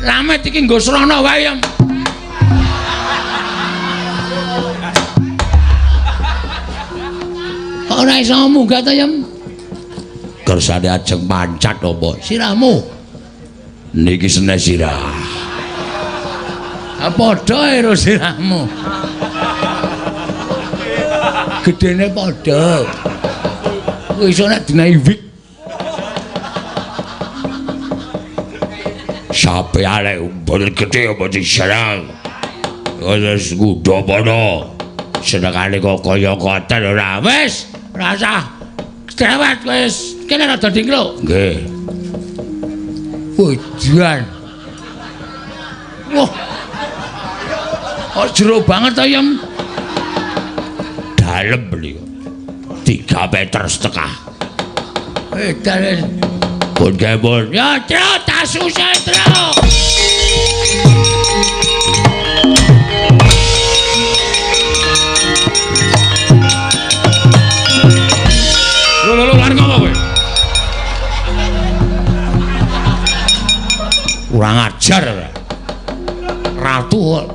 Lamet iki nggo srana wae ya. Kok ora iso munggah ta, Yem? Kersane ajeng mancat apa? Sirahmu. Niki senes sirah. Ah padha karo sirahmu. Gedene padha. Kowe iso nek dinahi wik. Sape arek umbul gedhe apa diserang. Wis ngudha padha. Senengane kok kaya ngoten ora. Wis, rasah cerewet wis. Kene rada dingkluk. Nggih. Pujian. Wah. Kok jero banget ta, Yem? Dalem beliau. 3,5 meter. Edan. Pun kemon. Ya, Tru, tasuse, Tru. Lho lho lho lan ngopo kowe? Kurang ajar. Ratu kok.